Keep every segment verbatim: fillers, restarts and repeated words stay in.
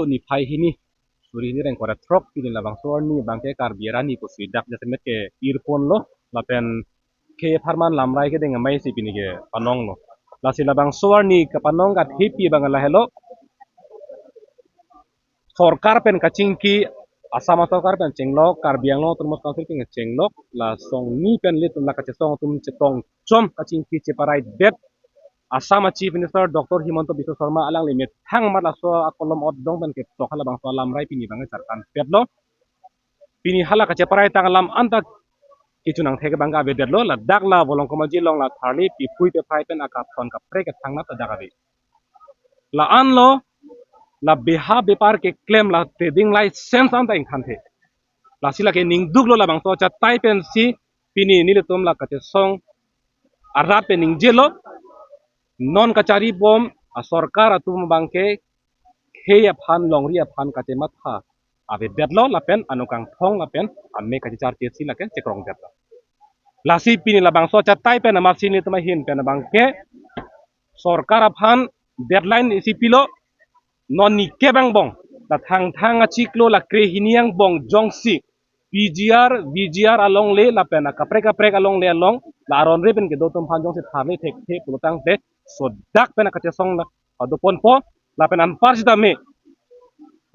Niphai hini, suri hini reng kore throk, pini labangso arni abangke Karbi arni pusi dak jasemet ke-irponlo, lapen khei apharman lamrai kedeng amei si pini kepanonglo. Lasi labangso arni kepanong kathipi abang lahelo. Sorkar pen kachingki, Assam sorkar pen chenglok, Karbi Anglong Autonomous Council pen chenglok, la songni pen ilitum la kachesong atum chetong chom kachingki cheparaidet. Assam a Chief Minister Doctor Himanta Biswa Sarma alangli methang amat laso akolom otdong pen ketok halabangso alamrai pini abang charkan petlo. Pini hala kacheparai tang alam anta kechunang thek abang avedetlo, ladak la Volongkom Aji along la tharli pipui pephai pen akathon kaprek kethang nat ladak ave. La-anlo, la beha bepar keklem la trading license anta ingthanthe. Lasi lake ningduklo labangso achatai pensi pini nelitum la kachesong arat pen ningjelo, non kacharibom asorkar atum abangke khei aphan longri aphan kachematha avedetlo lapen anung kangthong lapen amei kachecharche si lake chekrongdetlo. Lasi pini labangso achatai pen amatsi nelitum ahin pen abangke sorkar aphan deadline isi pilo, non nikep angbong, la Thangthang achiklo la krehini angbong jongsi P G R, V G R alongle lapen akaprek kaprek alongle along la aron re pen kedo atum aphan jongsi tharli thekthe pulotangte sodak pen akachesong la padoponpo, lapen anpar sitame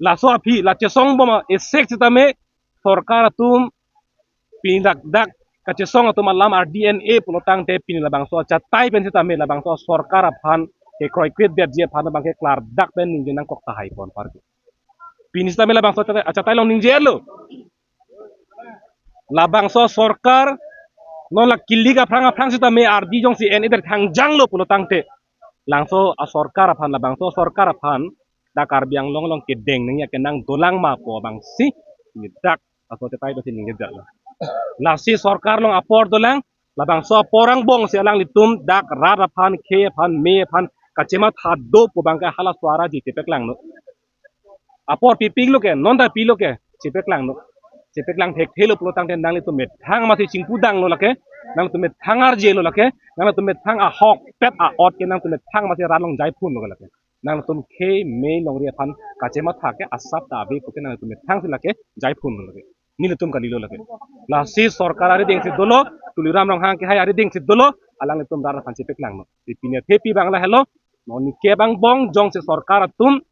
laso aphi la chesongbom a-esek sitame sorkar atum pini dak dak kachesong atum alam ardi en-e pulotangte pini labangso achatai pen sitame labangso sorkar aphan kekroikredetji aphan abangke klardak pen ningje nangkok tahai pon parke. Pini sitame labangso achatai, achatai along ningjelo. Labangso sorkar non la kilik aphrang aphrang sitame ardi jongsi en-edet thangjanglo pulotangte, labangso asorkar aphan, labangso sorkar aphan dak Karbi Anglong along kedeng nangji akenang dolang ma pu abangsi dak laso achatai pensi ningjedetlo. Lasi sorkar along apor dolang, labangso apor angbongsi alanglitum dak rat aphan, khei aphan, mei aphan kachematha do pu abangke hala suara ji chepeklangno. Apor pipiklo ke, non ta pilo ke, chepeklangno. Chepeklang thekthelo pulotangte nanglitum methang amatsi chingpudanglo lake, nanglitum methang arjelo lake, nanglitum methang ahokpet a-ot ke nanglitum methang amatsi rat along jaiphunlo lake. Nanglitum khei mei longri aphan kachematha ke asap ta ave puke nanglitum methang si lake jaiphunlo lake. Nelitum kalilo lake. Lasi sorkar arideng si dolo, Tuliram Ronghang kehai arideng si dolo, alanglitum rat aphan chepeklangno. Pini thepi abang lahelo, non nikep angbong jongsi sorkar atum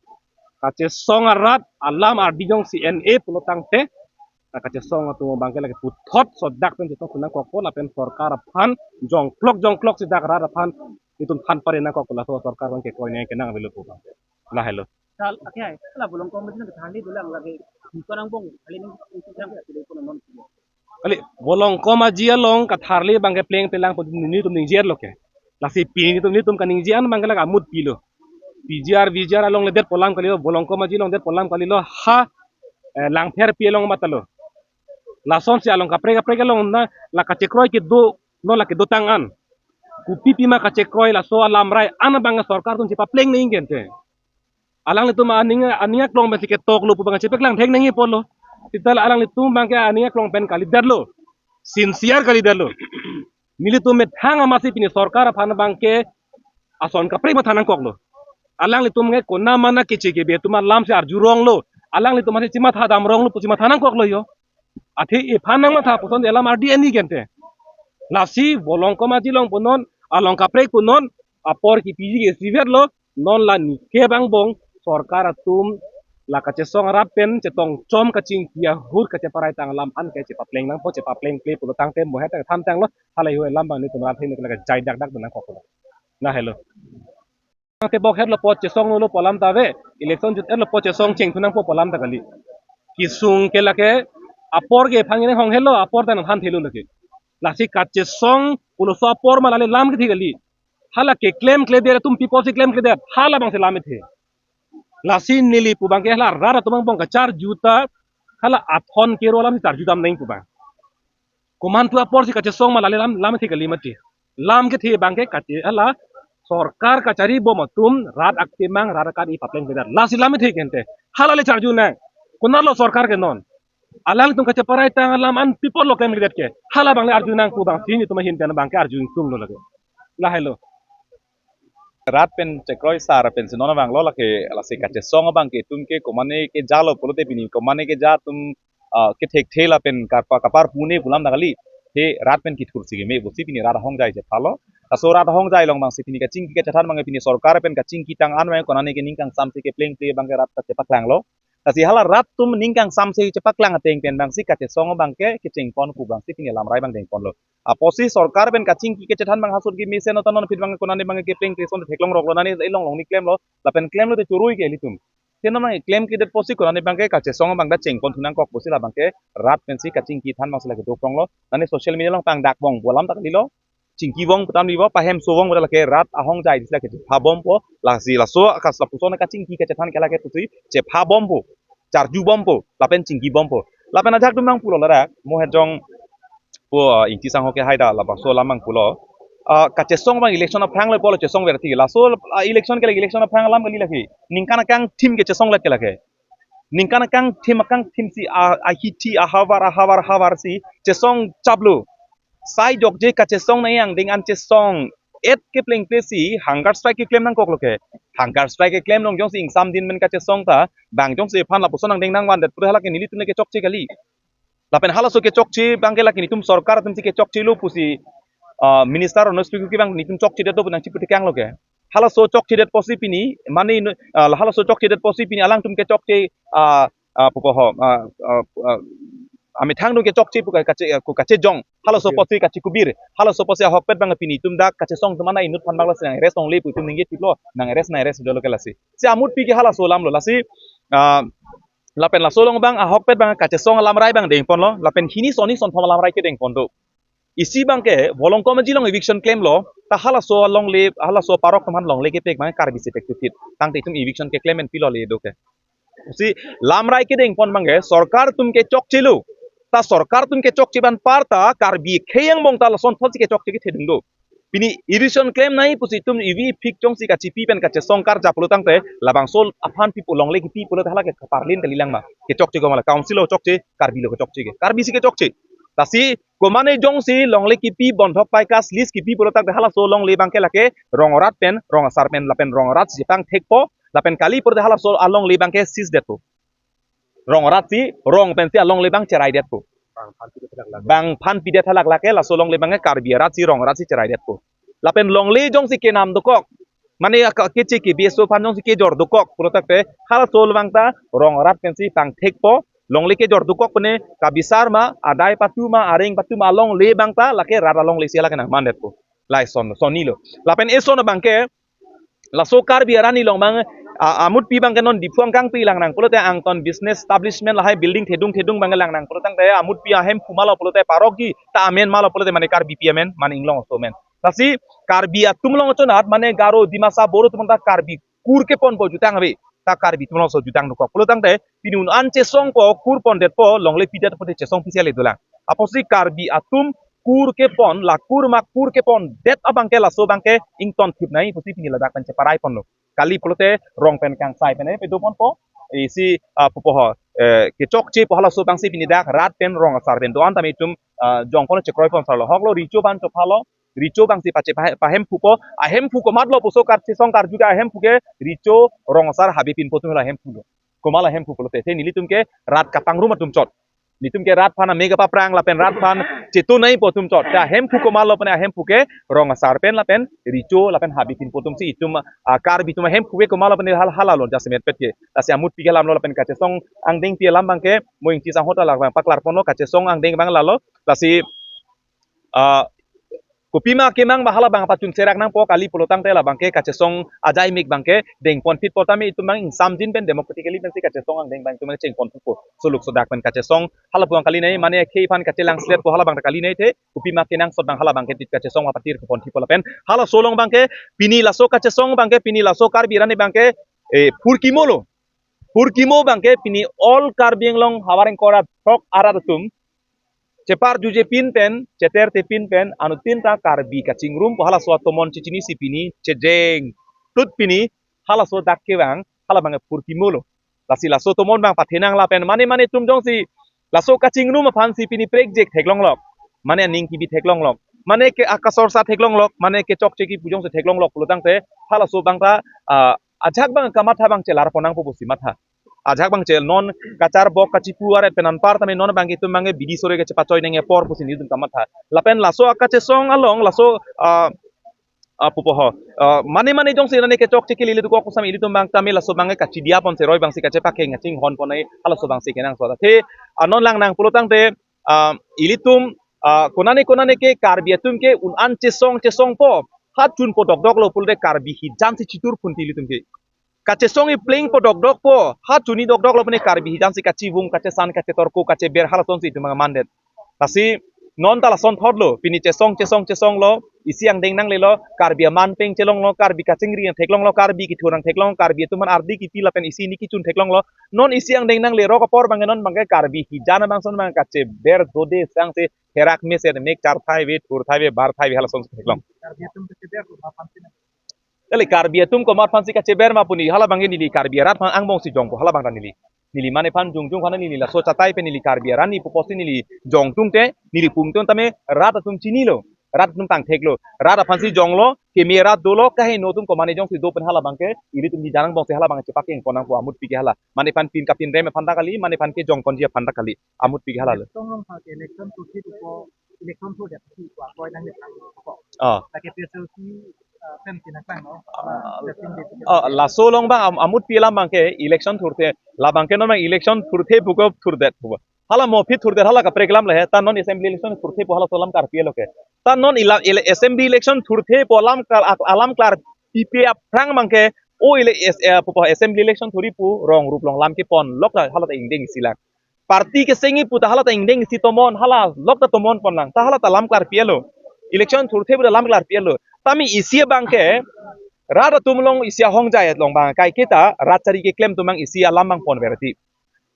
kachesong arat alam ardi jongsi en-e pulotangte, la kachesong atum abangke lake puthot sodak pen chetong nangkokpo lapen sorkar aphan jongklok jongklok si dak rat aphan itum than pare nangkokpo, laso sorkar abangke koine kenang avelo pu abangke. Lahelo. Tal, okay, la Volongkom Aji along katharli dolang lake, bukan angbong, kali ini, ini terang, kali ini, kono non. Kali, Volongkom Aji along katharli abangke plengplelang pu nelitum ningjerlo ke. Lasi pini nelitum, nelitum kaningje an abangke lake amut pilo. P G R, V G R along ledet pu alam kalilo, Volongkom Aji along det pu alam kalilo, ha, eh, Langpherpi along matalo. Lasonsi along kaprek kaprek along na la kachekroi kedo, non la kedotang an. Kopi pima kachekroi laso alamrai an abang sorkar atum chepapleng nangji kente. Alanglitum aning, aning aklong pensi ketoklo pu abang chepeklang thek nangji apotlo. Seta la alanglitum abangke aning aklong pen kalidetlo. Sincere kalidetlo. Nelitum methang amatsi pini sorkar aphan abangke ason kaprek matha nangkoklo. Alanglitum ke konat mana keche kebe atum alamsi arjuronglo. Alanglitum amatsi chematha damronglo pu chematha nangkoklo jo. Athe ephan nangmatha puson alam ardi en-e kente. Lasi Volongkom Aji along punon, along kaprek punon, apor kipiji ke isivetlo, non la nikep angbong sorkar atum la kachesong arat pen chetong chom kachingki ahut kacheparai tang alam an ke chepapleng nangpo, chepaplengple pulotangte mohet tang than tanglo, halahei alam abang nelitum rat ahin ke lake jai dakdak nangkoklo. Lahelo. Tebok hetlo apot chesonglo pu alam ta ave, election jut-etlo apot chesong chengthu nangpo pu alam ta kali. Kesung ke lake apor ke phang ini hong hetlo, apor ta nangthanthelo lake. Lasi kachesong puloso apor ma lale lam kethe kali. Hala keklemkledet atum pi apotsi klemkledet, hala abangsi lam kethe. Lasi neli pu abangke hala rat atum angbong kacharju ta, hala athon kero alamsi charju dam nangji pu abang. Komantu aporsi kachesong ma lale lam, lam kethe kali mati. Lam kethe abangke kache hala sorkar kacharibom atum rat akemang rat akan-i paplengpledet. Lasi lam kethe kente. Hala le charju nang. Konatlo sorkar ke non. Alangtum kacheparai tang alam an pi apotlo klemkledet ke. Hala abang le arju nang pu abangsi nelitum ahin pen abangke arju ingsunglo lake. Lahelo. Rat pen chekroi sar pensi non abang lo lake, lasi kachesong abang ke itum ke komane ke jalo pulote pini komane ke ja atum, ah, kethekthe lapen karpa kapar pune pu alam ta kali. He rat pen kithursi keme pusi pini rat ahongjai chephalo. Laso rat ahongjai along abangsi pini kachingki kachethan abang pini sorkar pen kachingki tang an abang konane ke ning kangsamsi keplengple abang ke rat ta chepaklanglo. Lasi hala rat atum ning kangsamsi chepaklang ateng pen abangsi kachesong abang ke kechengpon pu abangsi pini lamrai abang dengponlo. Apotsi sorkar pen kachingki kachethan abang hasut ke mesen otanon phit abang konane abang keplengple ason theklong roklo, nane ilong long ni klemlo, lapen klemlo te chorui ke ilitum. Te non abang klemkledet apotsi konane abang ke kachesong abang ta chengpon thu nangkok pusi labang ke rat pensi kachingki than abangsi lake dopronglo. Nane social media along pangdakvong pu alam ta kalilo. Chingkivong pu ta nibo, pahemsovong pu ta lake rat ahongjai disi lake chephabompo, lasi laso akas lapuson kachingki kachethan ke lake pusi chephabompo, charjubompo, lapen chingkibompo. Lapen ajak dum abang pulo ladak, mo hejong po, ah, Ingti Sangho ke haida labangso alam abang pulo. Ah, kachesong abang election aphrang le pulo chesong verti. Laso, ah, election ke lake election aphrang alam kali lake. Ningkan akangthim kechesong lake lake. Ningkan akangthim akangthim si, ah, ahithi ahavar ahavar havar si chesong chaplo. Sai jokje kachesong nai angdeng an chesong et keplengple si hunger strike keklem nangkoklo ke. Hunger strike keklem long jongsi ingsamdin men kachesong ta, bang jongsi aphan lapuson angdeng nangvandet pura halake nelitum le kechokche kali. Lapen halaso kechokche abang ke lake nitum sorkar atumsi kechokchelo pusi, ah, minister Ronoj Pegu ke abang nitum chokchedet do pu nangchipu tekanglo ke. Halaso chokchedet apotsi pini, mane, ah, halaso chokchedet apotsi pini alangtum kechokche, ah, ah, pupo ho, ah, ah, ah, amethang dong kechokche pu kache, ah, ku kachejong. Halaso apotsi kachekubir. Halaso apotsi ahokpet abang pini itum dak kachesong atum ana inut aphan abang lasi nang-arrest longle pu itum ningje tiplo, nang-arrest nang-arrest dolo ke lasi. Si amutpi ke halaso alamlo lasi, ah, lapen laso along abang ahokpet abang kachesong alamrai abang dengponlo, lapen hini soni sonthom alamrai ke dengpon do. Isi abang ke Volongkom Aji along eviction klemlo, ta halaso alongle, halaso parok atum aphan longle kepek abang Karbi si pek tutit. Tangte itum eviction keklem en pilo le do ke. Si lamrai kedengpon abang ke sorkar atum kechokchelo. Ta sorkar atum kechokche abang apar ta Karbi khei angbong ta lasonthotsi kechokche kethedung do. Pini eviction klem nai pusi itum evi phik jongsi kachipi pen kachesong karjap pulo tangte labangso aphan pipo longle kipi pulote halake kaparlin kalilang ma. Kechokche komat le council lo chokche, Karbi lo kechokche ke. Karbi si kechokche. Lasi komane jongsi longle kipi bondhok pai kas lease kipi pulo tangte halaso longle abang ke lake rong arat pen, rong asar pen, lapen rong arat si pangthekpo, lapen kali pulote halaso alongle abang ke seize detpo. Rong arat si, rong pensi alongle abang cheraidetpo. Bang aphan pidet halak lake, laso longle abang ke Karbi arat si, rong arat si cheraidetpo. Lapen longle jongsi kenam dokok, mane aka keche ke B S O aphan jongsi kejor dokok pulo tangte halaso abang ta rong arat pensi pangthekpo, longle kejor dokok pene kabisar ma, adai patu ma, areng patu ma, alongle abang ta lake rat alongle si lake nangmandetpo. Lason, soni lo. Lapen eson abang ke, laso Karbi arni along abang, a, amutpi abang ke non Diphu angkangpi langnang pulote angton business establishment lahai building thedung thedung abang langnang pulo tangte amutpi ahemphu malo pulote parok ki ta amen malo pulote mane Karbipi amen, mane inglong aso amen. Lasi Karbi atum along chonat mane Garo, Dimasa, Boro atum ta Karbi kur keponpo jutang ave. Ta Karbi atum alongso jutang dokok pulo tangte pini un an chesongpo, kur pondetpo, longle pidetpo te chesong pisi ale dolang. Apotsi Karbi atum kur kepon, la kur ma kur kepondet abang ke laso abang ke ingtonthip nai pusi pini ladak pen cheparai ponlo. Kali pulote rong pen kangsai pen, eh, pedo ponpo. Isi, ah, pupo ho, eh, kechokchepo halaso abangsi pini dak rat pen rong asar pen do-an tame itum, ah, jongpon chekroi pon sarlo. Hoklo Richo abang chophalo. Richo abangsi pache pahe-, pahemphupo. Ahemphu komatlo puso kachesong karju ke ahemphu ke Richo, rong asar, habe pinpo atum la hemphulo. Komat la hemphu pulote. Te nelitum ke rat kapangrum atum chot. Nelitum ke rat aphan amega paprang lapen rat aphan chetu naipo atum chot. Te ahemphu komatlo pene ahemphu ke rong asar pen lapen Richo lapen habe pinpo atumsi itum, ah, Karbi atum ahemphu ke komatlo pene hal halalo jasemet pet ke. Lasi amutpi ke alamlo lapen kachesong angdengpi alam abang ke mo Ingti Sangho ta labang paklar ponlo kachesong angdeng abang lalo. Lasi, ah, kopima kemang ba hala abang pachun serak nangpo kali pulo tangte labang ke kachesong ajai mik abang ke dengpon phitpo tame itum abang ingsamjin pen democratically pensi kachesong angdeng abang itum chengpon phitpo. Soluk sodak pen kachesong hala puang kali nai mane khei aphan kachelang slet po hala abang kali nai the kopima kenangsot abang hala abang ke tit kachesong apatir kepon phitpo lapen halaso along abang ke pini laso kachesong abang ke pini laso Karbi arni abang ke, eh, phurkimolo. Phurkimo abang ke pini all Karbi Anglong havar ingkoi ra throk arat atum cheparjuje pin pen, cheterte pin pen, anuttin ta Karbi kachingrum pu halaso atomon chechinisi pini, chejeng tut pini, halaso dak kevang, hala abang phurkimolo. Lasi laso atomon abang pathenang lapen mane mane atum jongsi laso kachingrum aphansi pini prekjek theklonglok. Mane aning kibi theklonglok. mane ke akasorsa theklonglok, mane kechokche kipu jongsi theklonglok pulotangte, halaso abang ta, ah, ajahak abang kamatha abang chelar ponnangpo pusi matha. Ajahak abang che non kacharbok kachipu aret pen anpar tame non abang itum abang bidi sore kachepachoi nangji apor pusi nelitum kamatha. Lapen laso akachesong along, laso, ah, ah, pupo ho. Ah, mane mane jongsi nane kechokche ke lili dukok kusam ilitum abang tame laso abang kachidiya pon seroi abangsi kachepakeng kachinghon pon nangji halaso abangsi kenangsot. Athe, ah, non lang nang pulotangte, ah, ilitum, ah, konane konane ke Karbi atum ke un-an chesong chesongpo, ha chunpo dokdoklo pulote Karbi hijan si chitur phun ti ilitum ke. Kachesong iplengpo dokdokpo, ha chuni dokdoklo pune Karbi hijan si kachivung, kachesan, kachetorko, kacheber, halasonsi itum abang mandet. Lasi non ta lasonthotlo, pini chesong chesong chesonglo, isi angdeng nanglelo, Karbi aman peng chelonglo, Karbi kachingri theklonglo, Karbi kithur nang theklong, Karbi atum aphan ardi kipi lapen isi ni kichun theklonglo. Non isi angdeng nangle rok apor abang non abang Karbi hijan abang son abang kacheber dode sangse herak mesen mek charthai ave, thurthai ave, barthai ave, halasonsi theklong. Karbi atum kacheber ko aphan si nang. Kali Karbi atum komat aphansi kacheber ma puni, hala abang neli Karbi arat aphan angbongsi jongpo, hala abang ta neli. Neli mane aphan jongjong aphan neli laso chatai pen neli Karbi arat ni puposi neli jongtungte, neli pungtung tame rat atum chinilo, rat atum tangtheklo, rat aphansi jonglo, keme rat dolo, kaheno atum komane jongsi do pen hala abang ke, ilitum di janang bongsi hala abang chepakeng ponnangpo amutpi ke hala. Mane aphan pin kapinrem aphan ta kali, mane aphan kejong ponji aphan ta kali. Amutpi ke hala lo. Tong long pha ke election thurthe pupo, election thurdet pupo, akoi nang nang ko. Ah. Lake P S L C, ah, pen kinang tang no. Ah, Pen pen ah, laso along abang am-, amutpi alam abang ke election thurthe, la abang ke non abang election thurthe puko thurdet pupo. Hala mo aphi thurdet hala kaprek alam le he, ta non assembly election thurthe pu halaso alam karpi lo ke. Ta non ila, ila assembly election thurthe pu alam kar, alam klarpipe aphrang abang ke, o ila es-, eh, pupo assembly election thurji pu rong rup along lam kepon lok ta hala ta ingdeng isi lang. Party kesengji pu ta hala ta ingdeng isi tomon, hala lok ta tomon ponlang, ta hala ta alam klarpilo. Election thurthe pu ta alam klarpilo. Tame isi abang ke, rat atum along isi ahongjai along abang, kaike ta, rat chari keklem atum abang isi alam abang ponverti.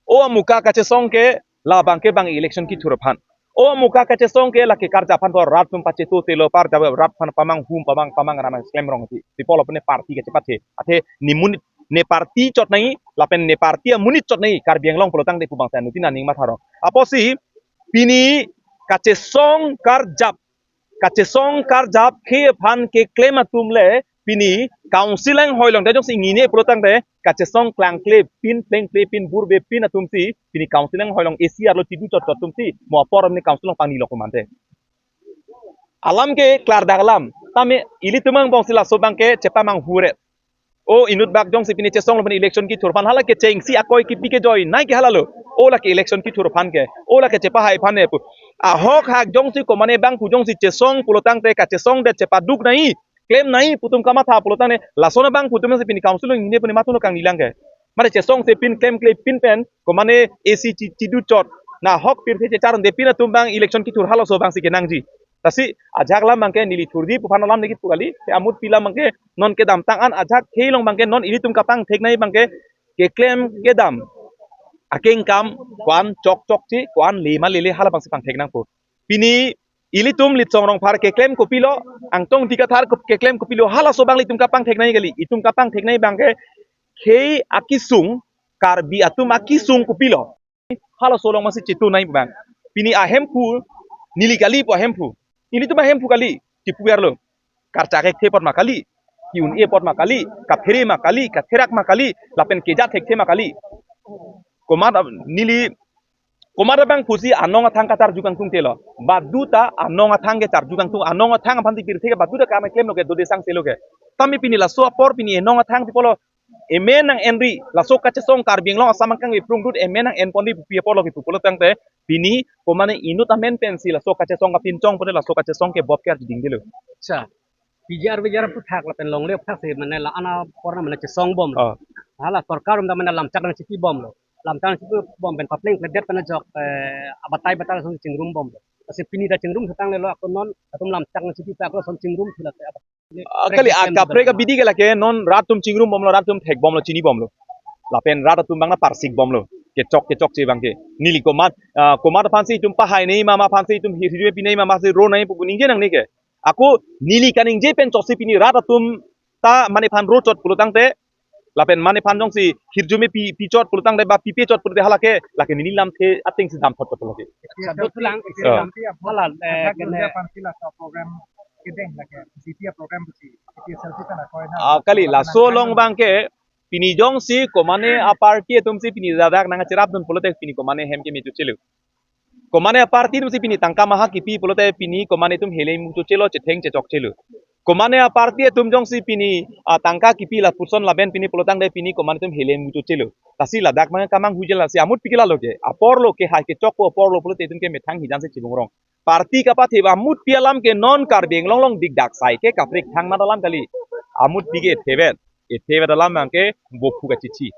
O amuka kachesong ke, la abang ke abang election kithur aphan. O amuka kachesong ke lake karja aphan tor rat atum pachethotelo, par jab rat aphan pamang hum pamang pamang ramang klem rong ti. Pi pulo pune party kachepathe. Athe ne monit ne party chot nangji, lapen ne party amonit chot nangji, Karbi Anglong pulotangte pu abang ta anuttin aning matha rong. Apotsi pini kachesong karjap, kachesong karjap khei aphan keklem atum le pini council anghoi along ta jongsi nginine pulotangte kachesong klangkle pin plengple pin burbe pin atumsi pini council anghoi along A C R lo chidu chot chot atumsi mo apor amni council along pangnilo komante. Alam ke klardak alam. Tame ilitum angbongsi laso abang ke chepamang hure. O inut bak jongsi pini chesonglo pini election kithur aphan hala kechengsi akoi kipi kejoi nai ke hala lo. O lake election kithur aphan ke. O lake chepahai aphan ne pu. Ahok hak jongsi komane abang pu jongsi chesong pulotangte kachesongdet chepaduk nangji, klem nangji pu atum kamatha pulotangte lason abang pu atum si pini council along nginine puni matuno kangnilang ke. Mane chesongse pin klemkle pin pen komane A C chi-, chidu chot. Na ahok pirthe chechar de pin atum abang election kithur halaso abangsi kenangji. Lasi ajahak alam abang ke neli thurji pu aphan alam neli pu kali, te amutpi alam abang ke non kedamtang an ajahak khei along abang ke non ilitum kapangthek nangji abang ke keklem kedam akengkam ko-an chokchokche ko-an lema lele hala abangsi pangthek nangpo. Pini ilitum Litsong Rongphar keklem kopilo, Angtong Ingti Kathar kop-, keklem kopilo, halaso abang ilitum kapangthek nangji kali, itum kapangthek nangji abang ke khei akesung, Karbi atum akesung kopilo. Halaso along masi chitu nangji abang. Pini ahemphu, neli kali pu ahemphu. Nelitum ahemphu kali, chipuverlo. Karchak thekthe apot ma kali, ki-un-e apot ma kali, kaphere ma kali, katherak ma kali, lapen keja thekthe ma kali. Komat ab-, neli, komat abang pusi anong athang kacharju kangtungtelo. Baduta anong athang kecharju kangtung, anong athang aphansi pirthe ke baduta kam klemlo ke, dode sangse lo ke. Tame pini laso apor pini anong athang pi pulo, emen nang-enri, laso kachesong Karbi Anglong Assam angkang iprung dut emen nang-enponri pu pi apor lo ke pu pulotangte, pini komane inut amen pensi laso kachesong kapinchong pune laso kachesong ke bop ke arjuding dilo. Acha. P G R V G R aphuthak lapen longle aphuthak si mane la-an apor na mane chesong bomlo. Ah. Hala sorkar um ta mane lamchak nangchipi bomlo. Lamchak nangchipi bom pen papleng pledet pen ajok, eh, abatai batai song chingrum bomlo. Lasi pini ta chingrum thangnelo, ako non atum lamchak nangchipi pa ako son chingrum thila te. Ah, kali, ah, kaprek abidi ke lake non rat atum chingrum bomlo, rat atum thek bomlo, chini bomlo. Lapen rat atum abang na parsik bomlo. Kechok kechokche abang ke. Neli komat, ah, komat aphansi itum pahai nangji ma, ma aphansi itum hir hir pi nangji ma, masi ro nangji pu ningje nangne ke. Ako neli kaningje pen chotsi pini rat atum ta mane aphan ro chot pulotangte Lapen mane aphan jongsi hirjume pi, pi chot pulotangte ba pipe chot pulote hala ke, lake neli lamthe atengsi damthot chot lake. Accha, dot lang. Accha. Hala, eh, athak kene India aphan si laso program kedeng lake, G T A program pusi, G T A selfie kana koi na. Ah, kali, laso along abangke, pini jongsi komane a-party atumsi pini ladak nangcherapdun pulote pini komane hem ke mechochelo. Komane a-party atumsi pini tangka maha kipi pulote pini komane atum hele muchochelo, chetheng chechokchelo. Komane a-party atum jongsi pini, ah, tangka kipi lapuson laben pini pulotangte pini komane atum hele muchochelo. Lasi ladak mang kamang hujela si amutpi ke lalo ke. Apor lo ke hai kechokpo apor lo pulote atum ke methang hijan si chibungrong. Party kapathe ba amutpi alam ke non Karbi Anglong along dikdak sai ke kaprek thang mat alam kali. Amutpi ke thevet. Thevet alam abangke bophu kachichi.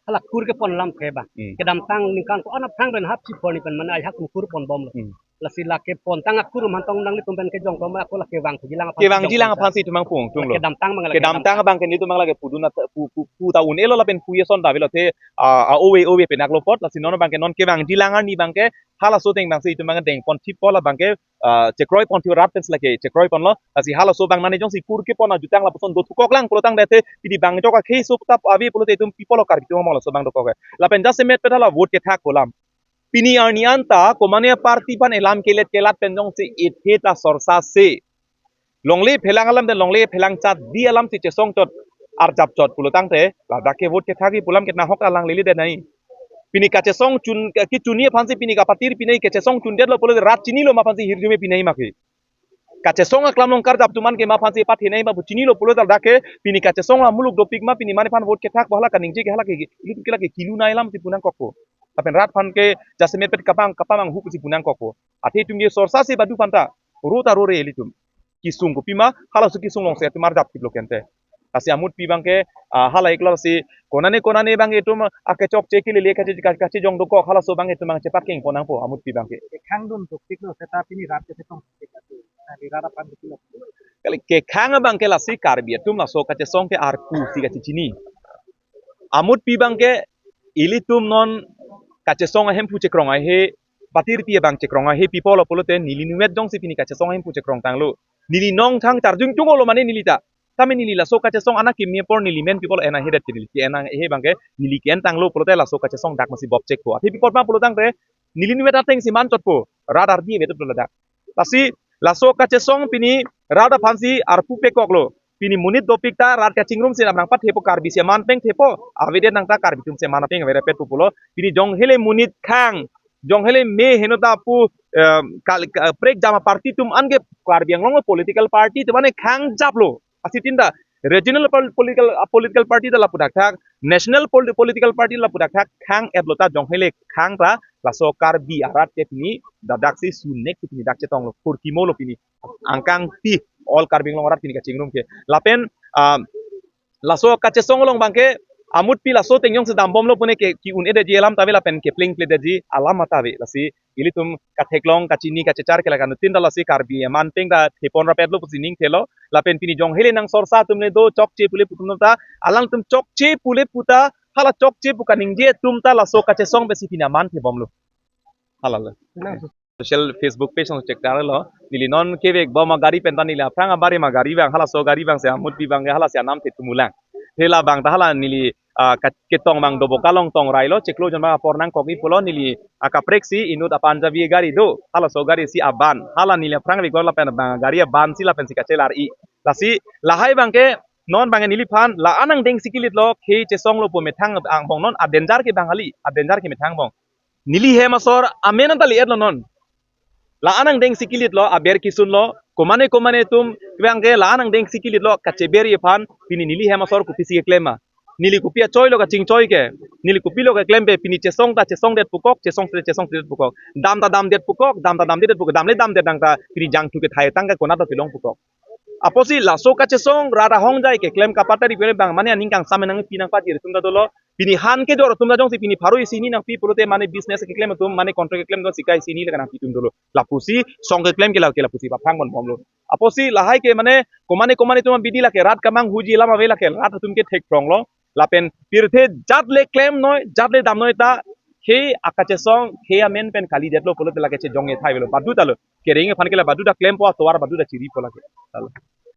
Hala kur kepon alam ke ba. Hmm. Kedamtang ningkan ko-an aphrang pen hap si pon ni pen mane ai hak kur ponbomlo. Hmm. Lasi lake pontang akur mantong nanglitum pen kejong ko ma ako lake vangjilang aphan. Kevangjilang aphansi itum mang pung tunglo. Kedamtang abang lake kedamtang abangke nelitum mang lake pudun at-, pu, pu, pu ta un-elo lapen pu ason ta avelo te, ah, ah, ove, ove penak lo apot, lasi non abangke non kevangjilang arni abangke halaso ateng abangsi itum mang dengpon thippo labangke, ah, chekroipon thip rat pensi lake chekroiponlo, lasi halaso abang mane jongsi kur kepon ajutang lapuson dothukok lang pulotangte pini bang jok akhei suk tap ave pulote itum pi apotlo Karbi atum among laso abang dokok. Lapen jasemet pen hala vote kethak pu alam. Pini arni anta komane a-party aphan elam kelet kelat pen jongsi ethe ta sorsa se. Longle phelang alam de longle phelang chat di alamsi chesong chot arjap chot pulotangte ladak ke vote kethak-i pu alam ke nahok alang lele de nai. Pini kachesong chun, kechunji aphansi pini kapatir pini kachesong chundetlo pulo rat chinilo ma aphansi hirjume pini ma ke. Kachesong aklam along karjap atum an ke ma aphansi pathenei ma pu chinilo pulo tal dak ke pini kachesong amuluk dopik ma pini mane aphan vote kethak pu hala kaningje ke hala ke, ke, ke, ke kilu nai alamsi pu nangkokpo. Lapen rat aphan ke jasemet pen kapang, kapamanghu pusi pu nangkokpo. Athe itum ke sorsa se badu aphanta. Ro ta rore ilitum. Kesung kopima, halaso kesung alongsi atum arjap thiplo kente. Lasi amutpi abangke, ah, hala iklo si konane konane abang itum akechokche kelele kache, kache, kachejong dokok halaso abang itum abang chepakengpon nangpo amutpi abangke. Khangdun dopiklo seta pini rat ke chetong dopik atu. Nali rat aphan dopiklo. Kali kekhang abangke lasi Karbi atum laso kachesong ke arpu si kachechini. Amutpi abangke ilitum non kachesong ahemphu chekrong ahe, patirpi abang chekrong ahe pi apotlo pulote neli numet jongsi pini kachesong ahemphu chekrong tanglo. Neli nongthang charjung chunglo mane neli ta. Tame neli laso kachesong ana kimni apor neli men pi apotlo ena hedet ke neli ke ena he abangke neli ke-en tanglo pulote laso kachesong dak masi bop chekpo. Athe pi apot ma pulotangte neli numet atengsi man chotpo. Rat ardi ave tuplo ladak. Lasi laso kachesong pini rat aphansi arpu pekoklo. Pini monit dopik ta rat kachingrum si nang pathepo Karbi si aman peng thepo. Avedet nang ta Karbi atum si aman peng averepet pupulo. Pini jong hele monit khang. Jong hele me heno ta pu, em, kal-, ka-, prekjam a-party atum anke Karbi Anglong political party atum ane khangjaplo. Asi tin ta regional pol-, political, ah, political party ta lapu dakthak, national pol-, political party lapu dakthak, khang-etlo ta jong hele khang ta laso Karbi arat ke pini dadak si sunek si pini dak chetonglo, phurkimolo pini. Angkang ti all Karbi Anglong arat pini kachingrum ke. Lapen, ah, laso kachesong along abangke amutpi laso ateng jongsi dambomlo pune ke ki-un-edetji alam ta ave lapen keplengpledetji alam ta ave. Lasi ilitum katheklong kachini kachechar ke la kanutin ta lasi Karbi aman peng ta thepon rapetlo pusi ning thelo. Lapen pini jong hele nang sorsa atum le do chokche pule pu atum ta alangtum chokche pule pu ta hala chokche pu kaningje atum ta laso kachesong pensi pini aman thebomlo. Hala le. Social Facebook page along check darlo. Neli non kevek bom agari pen ta neli aphrang abari ma gari abang halaso gari abangsi amutpi abangke halasi anam the tumulang. Hela abang ta hala neli, ah, ka-, ketong abang dobo kalong tong railo chiklo jon abang apor nangkok-i pulo neli akaprek si inut a-Punjabi gari do halaso gari si aban hala neli aphrang vek lapen abang gari aban si lapensi kachelar-i. Lasi lahai abangke non abangke neliphan la-an angdeng si kilitlo khei chesonglo pu methang angbong non a-danger ke abang kali a-danger ke methang angbong. Neli hem asor amen anta li-etlo non. La-an angdeng si kilitlo, aber kisunlo, komane komane atum abangke la-an angdeng si kilitlo, kacheber-i aphan, pini neli hem asor kopisi keklem ma. Neli kopi achoilo kachingchoi ke, neli kopilo keklem pe, pini chesong ta chesongdet pukok, chesong te chesongdet pukok. Dam ta damdet pukok, dam ta damdet pukok, dam le damdet nang ta, pini jangthu kethai tang ke konat ta tilong pukok. Apotsi laso kachesong rat ahongjai keklem kapatari pele abang mane aning kangsam nangpi nangpajir atum ta dolo. Pini han kejor atum ta jongsi pini pharo isi hini nangpi pulote mane business keklem atum mane contract keklem atum sika isi hini le kanangpi atum dolo. Lapusi song keklem ke la ke lapusi paphrang ponbomlo. Apotsi lahai ke mane komane komane atum abidi lake rat kamanghuji alam ave lake rat atum ke thekphronglo. Lapen pirthe jat le klemnoi, jat le damnoi ta khei akachesong, khei amen pen kalidetlo pulote lake chejong-e thai avelo. Badu ta lo. Kereng aphan ke la badu ta klempo atovar badu ta chiripo lake. Ta lo.